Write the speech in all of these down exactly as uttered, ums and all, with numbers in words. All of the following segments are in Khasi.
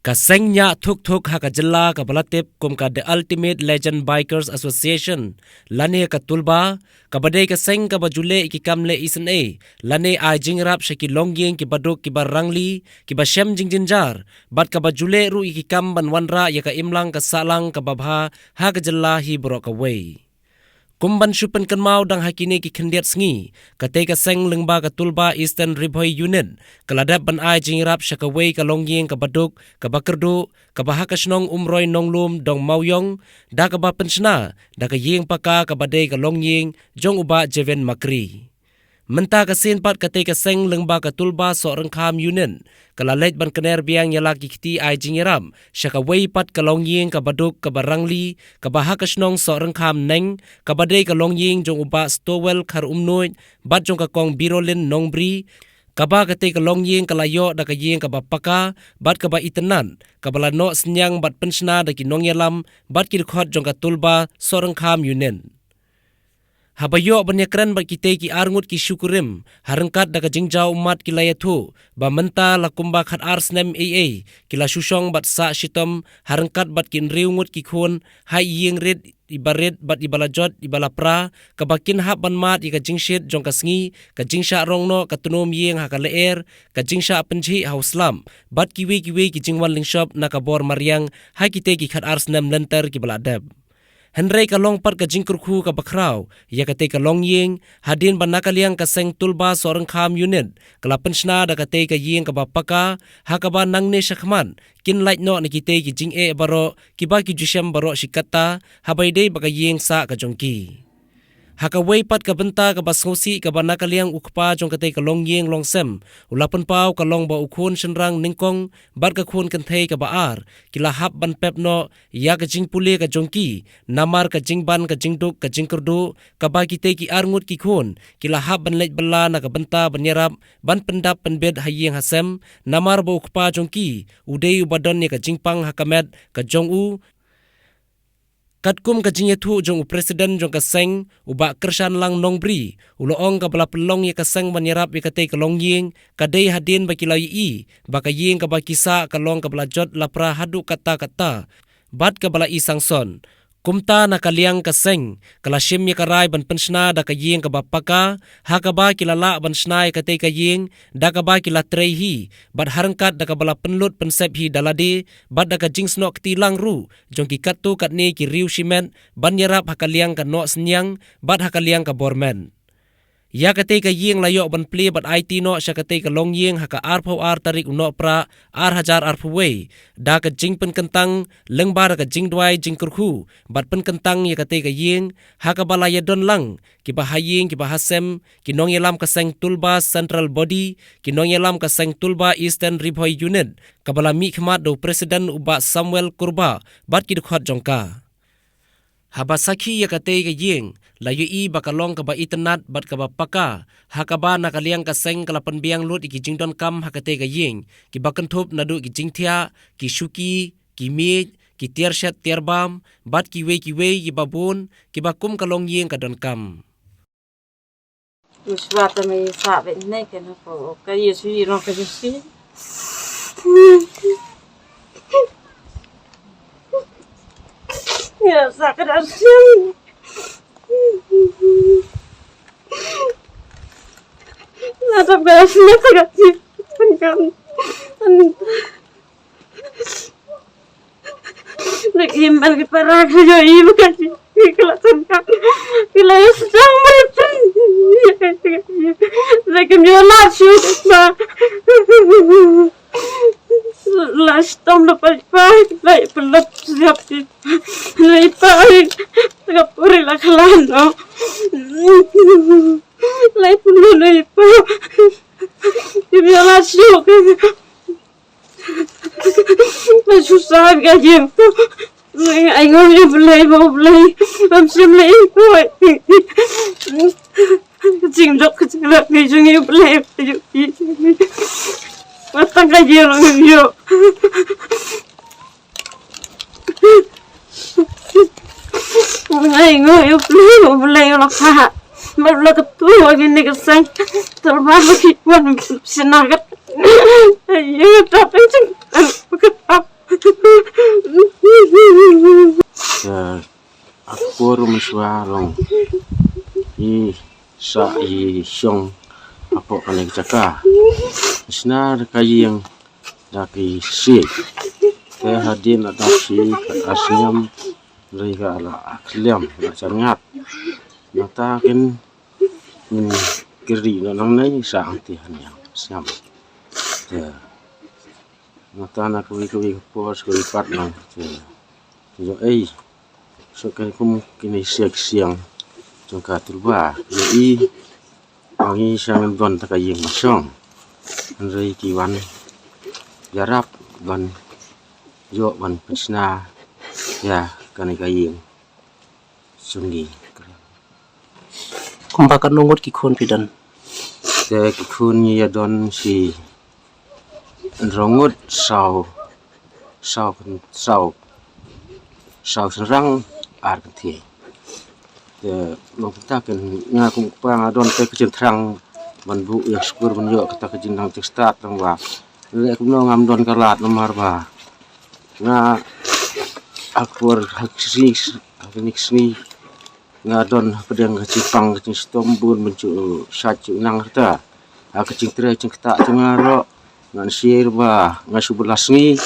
Ka seng ñiah thuk thuk ha ka jylla kaba la tip kum ka The Ultimate Legend Bikers Association, lane ka Tulba, kaba dei ka seng kaba ju leh ïa ki kam leh isynei, lane ai jingïarap sha ki longïing kiba duk kiba rangli, kiba shem jingjynjar, bad kaba ju leh ruh ïa ki kam ban wanrah ïa ka imlang ka sahlang kaba bha ha ka jylla hi baroh kawei. Kum ban shu pynkynmaw, dang ha kine ki khyndiat sngi, katei ka seng lyngba ka Tulba Eastern Ri Bhoi Unit ka la dep ban ai jingïarap sha kawei ka longïing kaba duk kaba kyrduh, kaba ha ka shnong Umroi Nonglum, Dong Mawïong, da kaba pynshna da ka ïing paka kaba dei ka longïing jong u Bah Jevin Makri. Mynta ka sien pat katei ka seng lyngba ka Tulba Sohryngkham Unit ka la leit ban kner biang ïa la ki kti ai jingïarap sha kawei pat ka longïing kaba duk kaba rangli, kaba ha ka shnong Sohryngkham Neng, kaba dei ka longïing jong u Bah Stowell Kharumnuid bad jong ka Kong Birolin Nongbri, kaba katei ka longïing ka la ïoh da ka ïing kaba paka bad kaba itynnad, kaba la noh synñiang bad pynshna da ki nongïalam bad ki dkhot jong ka Tulba Sohryngkham Unit. Haba ïoh ban ïakren bad kitei ki arngut ki shu kurim, ha ryngkat da ka jingjaw ummat ki la ïathuh ba mynta la kumba khatar snem eiei ki la shu shong bad sah shitom ha ryngkat bad ki hynriew ngut ki khun ha i ïing rit iba rit bad iba la jot iba la pra, kaba kin hap ban mad ïa ka jingshit jong ka sngi, ka jingshah rong noh ka tnum ïing ha ka lyer, ka jingshah pynjhieh ha u slap, bad kiwei kiwei ki jingwan lyngshop na ka bor mariang ha kitei ki khatar snem lynter kiba la dep. Hynrei ka long pat ka jingkyrkhu kaba khraw ïa katei ka longïing, hadien ba na ka liang ka seng Tulba Sohryngkham Unit ka la pynshna da katei ka ïing kaba paka, ha kaba nangne shakhmat kin lait noh na kitei ki jingeh baroh kiba ki ju shem baroh shi katta, haba ïadei bad ka ïing sah ka jong ki. Ha kawei pat ka bynta kaba sngewsih, kaba na ka liang u kpa jong katei ka longïing longsem u la pynpaw ka long ba u khun shynrang nyngkong bad ka khun kynthei kaba ar ki la hap ban pep noh ïa ka jingpule ka jong ki, namar ka jingban ka jingduk ka jingkyrduh, kaba kitei ki arngut ki khun ki la hap ban leit bylla na ka bynta ban ïarap ban pyndap pynbit ha ïing ha sem, namar ba u kpa jong ki u dei uba don ïa ka jingpang ha ka met ka jong u. Katkum ka jingïathuh jong u President jong ka seng, u Bah Kyrshanlang Nongbri, u la ong kaba la pynlong ïa ka seng ban ïarap ïa katei ka longïing ka dei hadien ba ki la ïohi ba ka ïing kaba ki sah ka long kaba la jot la pra haduh katta katta bad kaba la i sangson. Kumta na ka liang ka seng ka la shim ïa ka rai ban pynshna da ka ïing kaba paka, ha kaba ki la lah ban shna ïa katei ka ïing da kaba ki la trei hi, bad ha ryngkat da kaba la pynlut pynsep hi da lade bad da ka jingsnoh kti lang ruh jong ki katto katne ki riew shimet ban ïarap ha ka liang ka noh synñiang bad ha ka liang ka bor met. Ïa katei ka ïing la ïoh ban plie bad aiti noh sha katei ka longïing ha ka arphew ar tarik u Nohprah ar hajar arphew wei, da ka jingpynkyntang lyngba da ka jingduwai jingkyrkhu bad pynkyntang ïa katei ka ïing, ha kaba la ïadon lang kiba ha ïing kiba ha sem, ki nongïalam ka seng Tulba Central Body, ki nongïalam ka seng Tulba Eastern Ri Bhoi Unit, kaba la mihkhmat da u President u Bah Samuel Kurbah bad ki dkhot jong ka. Haba sakhi ïa katei ka ïing, la ïohi ba ka long kaba itynnad bad kaba paka, ha kaba na ka liang ka seng ka la pynbiang lut ïa ki jingdonkam ha katei ka ïing, kiba kynthup naduh ki jingthiah, ki shuki, ki miej, ki tiar shet tiar bam, bad kiwei kiwei kiba bun kiba kum ka longïing ka donkam. Mishwa te me sa be ne ke na ko ka Yesu i ro ka Yesu. Ya sa ka da sin. Na ta ka sin ta ka sin. Kan kan. Lek im ban ki para ki jo im ka ki ki la tangka ki la yo sedang merepin. Lek im yo la shu ba la stom la pa pa la pelap siap ki la pa ka puri la kalan no. La pulu la pa ki yo la shu. Ba susah ka jingpynlong. Ai ngam ïa U Blei, ba U Blei bym shym leh ïa phi. Ka jingduk ka jingleh ka jong ïa U Blei. Ba tang ka jingpynlong ïa. Ai ngo ïa U Blei, U Blei la kha. Ba la ka tu agi ni ka seng. Terba ba ki wan sinagat. Ai ïa ta pen jing. Ka ta. Te ha ka por mynshwa long i sah i shong hapoh kane ka jaka. Shna da ka ïing da ki siej. Te hadien la dap shi ar snem, hynrei ka la khlem, la jan ngat. Nangta kin ngin kyrdi noh nangne, sah hangtei hangne snem. Te nangta na kawei kawei ka por, kawei pat nang te, te ïoh ei, shu kum kine siej siang jong ka Turba, ïoh i ba ngi sha ngin don ta ka ïing ban shong. Hynrei ki wan ïarap ban ïoh ban pynshna ïa kane ka ïing jong ngi. Kumba katno ngut ki khun phi don? Te ki khun ngi ïa don shi hynriew ngut, saw, saw, saw, saw shynrang, ar kynthei. Te long kumta kin, nga kum u kpa nga don te ka jingthrang ban buh ïa skur ban ïoh kata ka jingnang jingstad, tang ba leh kumno ngam don ka lad namar ba nga ha ka por ha ka sngi, ha kane ka sngi nga don hapdeng ka jingpang ka jingshitom bun ban ju shait ju nang kata. Ha ka jingtrei jingktah jong nga ruh ngan sngewsih ba nga shu bud la sngi,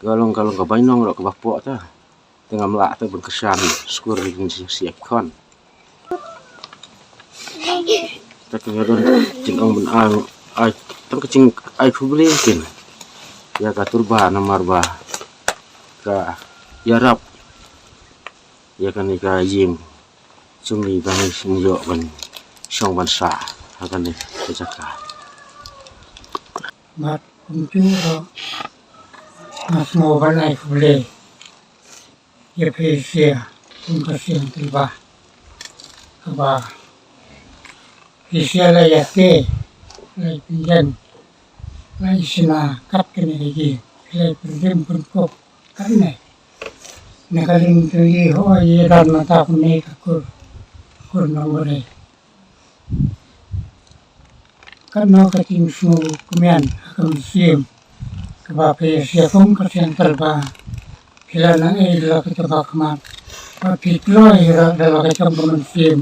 ka long, ka long ka bainong ruh kaba poh ta. Te ngam lah te ban kyrshan skur ïa ki khun. Te ka nga don jingong ban ai, ai, tang ka jingai khublei kin ïa ka Turba namar ba ka ïarap ïa kane ka ïing jong ngi ba ngi sngewbha ban shong ban sah ha kane ka jaka. Bad kumjuh ruh nga sngewbha ban ai khublei ïa phi sha kum ka seng Tilba kaba phi sha la ïa te la ïa pynjan la ïa shna kat kane ka ïing, la ïa pynrim pynkup kat ne. Na ka liang jong ngi ho ïa don mynta kumne ka kur, kur Nongbri. Katno ka jingsngewkmen ha ka mynsiem kaba phi ïa shim kum ka seng Tilba. Phi la nang ei da la ka jong ka khmat, ba phi kloi ruh da la ka jong ka mynsiem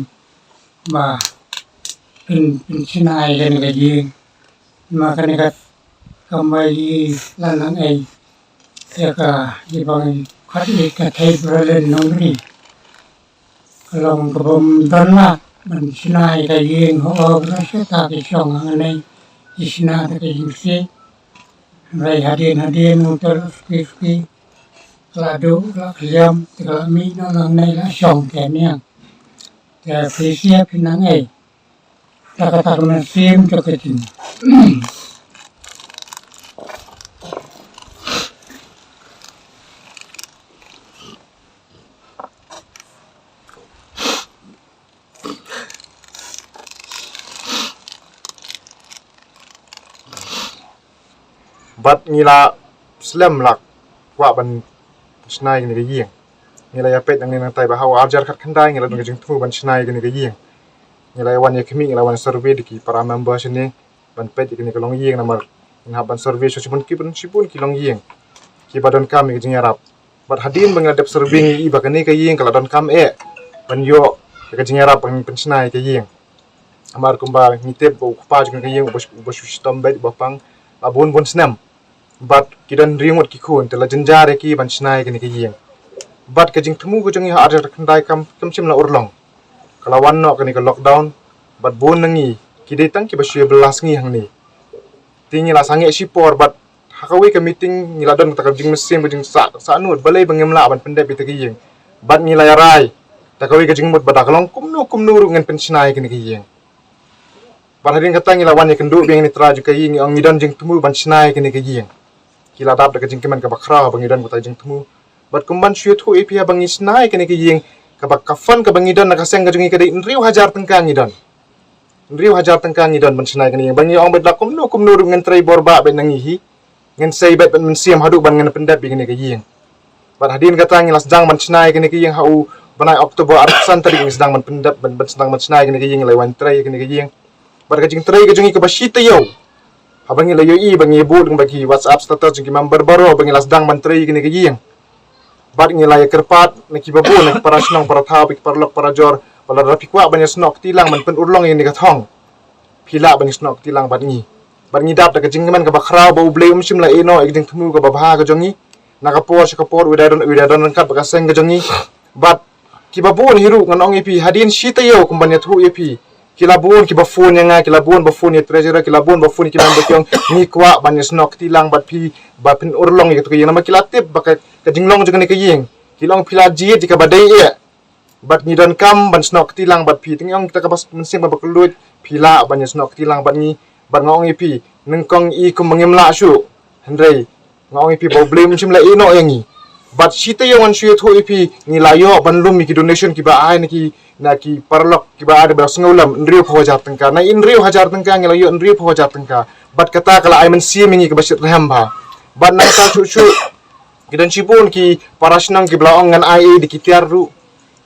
ba phin, phin shna ïa kane ka ïing. Ma kane ka kam ba i la nang ei ïa ka, ïa ba ngi khot ïa ka Thei Berlin Nongbri. Ka long ka bym don lad ban shna ïa ka ïing, ho, ka la shata ka shong hangne, i shna da ka ïing siej. Hynrei hadien hadien u tol suki suki ka la duh, ka la khlem, te ka la mih noh nangne, la shong te niang. Te phi sha phi nang ei. Ta kata ka mynsiem jong ka jing. Bad ngi la slem la kwah ban shna ïa kane ka ïing. Ngi la ïa peit nangne nangtai ba ha u arhajar khatkhyndai ngi la don ka jingthmu ban shna ïa kane ka ïing. Ngi la ïa wan ïa khmih, ngi la wan survey da ki para member shane ban peit ïa kane ka longïing namar ngin hap ban survey sha shibun ki, ban shibun ki longïing kiba donkam ïa ka jingïarap. Bad hadien ba ngi la dep survey ngi i ba kane ka ïing ka la donkam eh ban ïoh ïa ka jingïarap ban pynshna ïa ka ïing. Namar kumba ngi tip ba u kpa jong ka ïing uba, uba shu shitom beit uba pang la bun bun snem. Bad ki don hynriew ngut ki khun, te la jynjar ïa ki ban shna ïa kane ka ïing. Bad ka jingthmu ka jong ngi ha arhajar khatkhyndai kam, kam shym la urlong. Ka la wan noh kane ka lockdown bad bun na ngi ki dei tang kiba shu ïa bylla sngi hangne. Te ngi la sangeh shipor bad ha kawei ka meeting ngi la don kata ka jingmynsiem ka jingsah, sah nud balei ba ngim lah ban pyndep ïa kata ka ïing. Bad ngi la ïa rai da kawei ka jingmut ba da ka long kumno kumno ruh ngin pynshna ïa kane ka ïing. Bad hadien kata ngi la wan ïakynduh biang ïa i trai jong ka ïing, ngi ong ngi don jingthmu ban shna ïa kane ka ïing. Ki la dap da ka jingkmen kaba khraw ba ngi don kata ka jingthmu. Bad kum ban shu ïathuh ïa phi, haba ngi shna ïa kane ka ïing, kaba ka fund kaba ngi don na ka seng ka jong ngi ka dei hynriew hajar tyngka ngi don. Hynriew hajar tyngka ngi don ban shna ïa kane ka ïing. Bad ngi ong beit la kumno kumno ruh ngin trei bor bah beit na ngi hi. Ngin sei beit bad mynsiem haduh ban ngin pyndep ïa kane ka ïing. Bad hadien kata ngi la sdang ban shna ïa kane ka ïing ha u bnai October, arphew san tarik ngi sdang ban pyndep, ban, ban sdang ban shna ïa kane ka ïing, la wan trei ïa kane ka ïing. Bad ka jingtrei ka jong ngi kaba shi taïew Haba ngi la ïohi ba ngi buh lyngba ki WhatsApp status jong ki member baroh ba ngi la sdang ban trei ïa kane ka ïing. Bad ngi la ïa kyrpad na kiba bun, na ki para shnong para thaw, ki paralok parajor, ba lada phi kwah ban ïasnoh kti lang ban pynurlong ïa kane ka thong, phi lah ban ïasnoh kti lang bad ngi. Bad ngi dap da ka jingkmen kaba khraw ba U Blei um shym la ïehnoh ïa ka jingthmu kaba bha ka jong ngi. Na ka por sha ka por, u dei don, u dei don ryngkat bad ka seng ka jong ngi. Bad kiba bun hi ruh ngan ong ïa phi, hadien shi taïew kum ban ïathuh ïa phi, ki la bun kiba phone ïa nga, ki la bun ba phone ïa treasurer, ki la bun ba phone ïa ki member, ki ong ngi kwah ban ïasnoh kti lang bad phi ba pynurlong ïa katu ka ïing, namar ki la tip ba ka, ka jinglong jong kane ka ïing, ki la ong phi la jied ïa kaba dei eh. Bad ngi donkam ban snoh kti lang bad phi. Te ngi ong kita kaba mynsiem kaba kylluid, phi lah ban ïasnoh kti lang bad ngi. Bad nga ong ïa phi, nyngkong i kum ba ngim lah shuh, hynrei nga ong ïa phi ba U Blei um shym la ïehnoh ïa ngi. Bad shi taïew ngan shu ïathuh ïa phi, ngi la ïoh ban lum ïa ki donation kiba ai na ki, na ki paralok kiba ai da ba sngewlem, hynriewphew hajar tyngka. Na hynriew hajar tyngka ngi la ïoh hynriewphew hajar tyngka. Bad kata ka la ai mynsiem ïa ngi kaba shitrhem bha. Bad nangta shuh shuh, ki don shibun ki para shnong kiba la ong ngan ai ei da ki tiar ruh.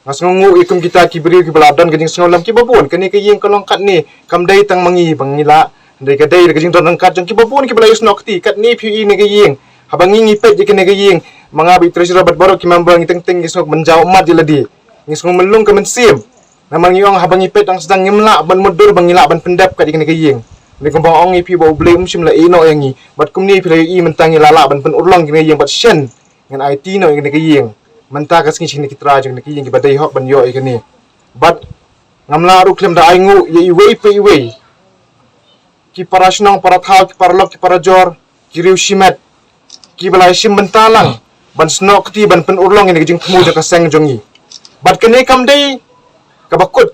Nga sngewnguh ïa kum kita ki briew kiba la don ka jingsngewlem, kiba bun. Kane ka ïing ka long katne, kam dei tang ma ngi ba ngi lah, hynrei ka dei da ka jingdon ryngkat jong kiba bun kiba la ïasnoh kti. Katne phi ïohi kane ka ïing, haba ngi ngi peit ïa kane ka ïing, ma nga bad i treasurer bad baroh ki member ngi teng teng ngi sngew mynjaw ummat ïa lade, ngi sngew myllung ka mynsiem. Namar ngi ong haba ngi peit dang sdang ngim lah ban mutdur ba ngi lah ban pyndep kat ïa kane ka ïing. Hynrei kumba nga ong ïa phi ba U Blei um shym la ïehnoh ïa ngi. Bad kumne phi la ïohi mynta ngi la lah ban pynurlong ïa kane ka ïing bad shen ngan aiti noh ïa kane ka ïing mynta ka sngi sha kine ki trai jong kane ka ïing kiba dei hok ban ïoh ïa kane. Bad ngam lah ruh khlem da ainguh ïa iwei pa iwei, ki para shnong para thaw, ki paralok ki parajor, ki riew shimet, kiba la shim bynta lang ban snoh kti ban pynurlong ïa kane ka jingthmu jong ka seng jong ngi. Bad kane kam dei kaba kut,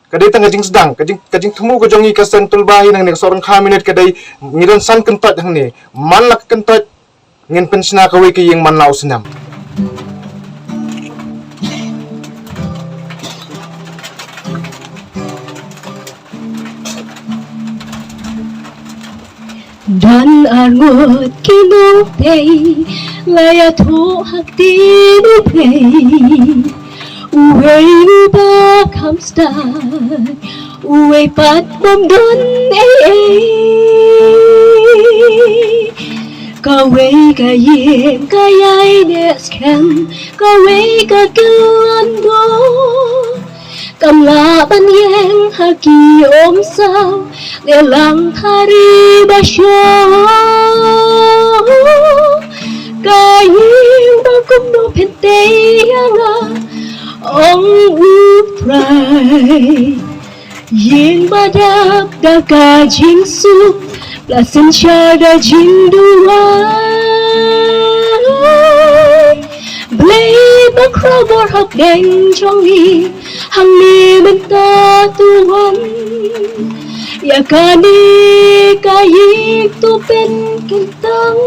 ka dei tang ka jingsdang, ka jing, ka jingthmu ka jong ngi ka seng Tulba hi nangne ka Sohryngkham Unit ka dei, ngi don san kyntoit hangne, man la ka kyntoit ngin pynshna kawei ka ïing man la u snem. Don arngut ki nongtei la ïathuh ha ktien U Blei. Uwei uba kham stad, uwei pat bym don ei ei. Kawei ka ïing ka ïaineh skhem, kawei ka kyllon doh. Kam lah ban ïeng ha ki umsaw, leh lang ha ri ba shoh. Ka ïing ba kumno phin tei ïa nga, ong U Trai. Ïing ba dap da ka jingsuk, la synshar da jingduwai. Blei Bakhraw bor hapdeng jong ngi, hangne mynta to wan. Ïa kane ka ïing to pynkyntang.